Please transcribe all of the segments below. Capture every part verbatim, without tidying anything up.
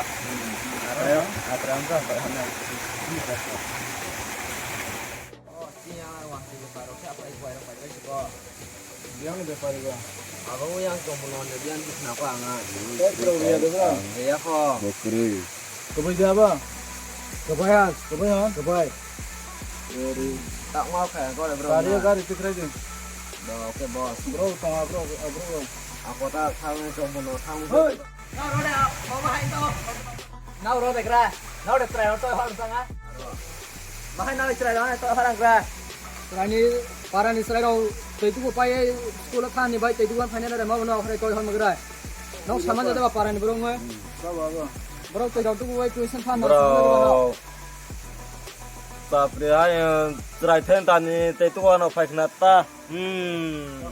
Aro, atra ang ka, pai hana. Oh, siya, wah, sila parok, siya, pai, pai, pai, pai, pai, pai. Yang de pari ba. Abo yang tong bono ne yang di khna ko anga. Eh, bro, ya de ba. Ya ko. Bokri. Kebai dia ba? Kebai has, kebai han, kebai. Eri. Tak mau kaya ko bro. Tadi gari tikrai din. Do, oke, bos. Bro, tong bro, bro. Aku tak tahu ni tong bono, tahu. Hoi. Nau rode, mama hai to. Nau rode gra. Nau de trai to har sanga. Mahai nau trai to har gra. Rani parani srai rau tei tu pai school khan ni bai tei tu wan final re mau no hare koi hon gra. Nau sama jada parani bro ngoi. Bro tei rau tu bai tuition khan. Bro. Sapri hai trai then tani tei tu wan phai khna ta. Hmm.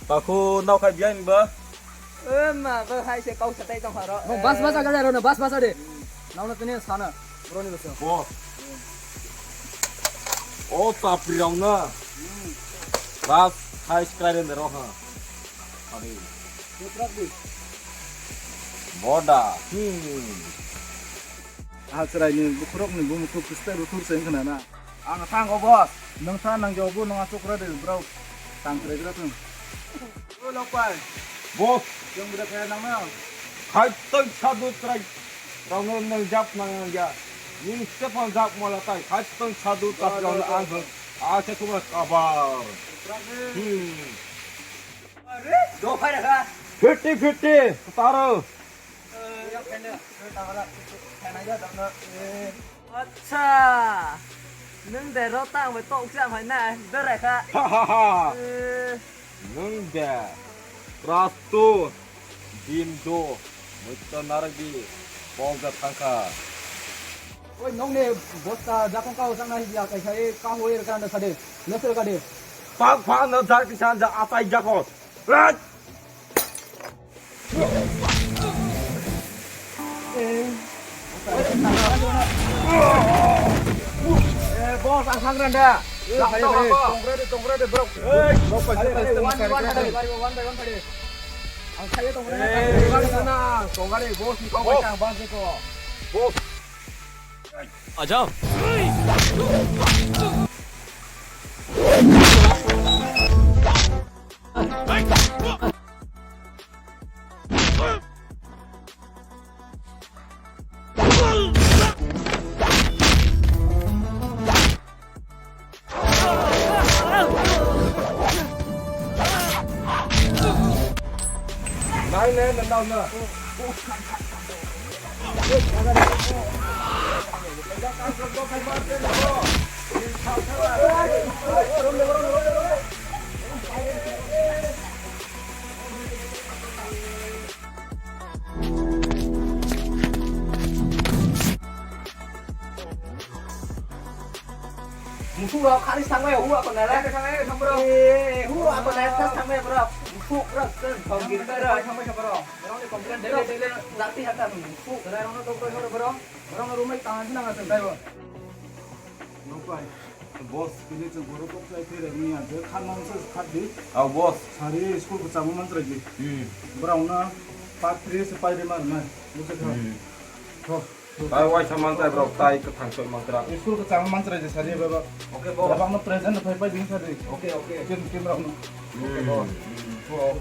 Taku nau khai biang ba? Eh, ma, ba hai se kau satai tong haro. No, bas bas agak ro na, bas bas ade. Nau na tene sana. Bro ni basa. Bo. O sapri rong na. Bas hai skrai den ro ha. Ade. Boda. Hmm. Hachrai ni bukhurok ni bumukhu kistai bukhur se wngkha na. Ang thango, boss. Nwng tha nang jobo nwng aswk ra de, bro. Tang kre gra thung. O lok pai. Boss. Jong bida kaya nang na. Khai tang sadu trai. Rong no nang jap nang ya. Ning se pang jap mala tai. Khai tang sadu trai rong no ang. A se kuma kabar. Hmm. Do phai ra kha. Fifty fifty. Taro. Acha, nwng de ro tang bai tok cha phai na, berai kha. Ha, ha, ha. Eh. Nwng de Rasto, Dindo, Muitta Naragdi, Pokda thangkha. Oi, nong ne bosta jakong kao chang nai ya kai sai ka hoi ra kan da sade, lesel ka de. Pak pak no jak ti san ja atai jako. Rat! Eh, boss, ang sangranda. Tong ready, tong ready, bro. Eh, bro, one by one, one by one, one by one. Ang saya tong ready. Eh, tong ready, boss, ni kau boss. Boss. Aja. Nai ne nang dau na. Musuk rok kharis thangbai, hu apa nala? Eh, hu apa nala, tas thangbai, bro. Musuk rok kan bom giri, bro. Thangbai, bro. Bro ni complain daily, daily, jati hata musuk. Bro, bro, bro, bro. Bro, rumai tangan sih nang asal, bro. Boss, kini tu guru kok saya kira ni ada, kan mangsa khat di. Au, boss. Sari school ko chamu mantra di. Hmm. Bro, na part three se pai de mar na. Musuk rok. Hmm. Tho. Tai waisa mantai bro, tai kwthang soi mantra. School kwchang mantra je sari baba. Okay, boss. Baba no present phai phai din sari. Okay, okay. Team team rok no. Okay, boss. Oh.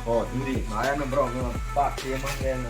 Oh, hindi. Naya na bro, no. Pak, dia mang dia na.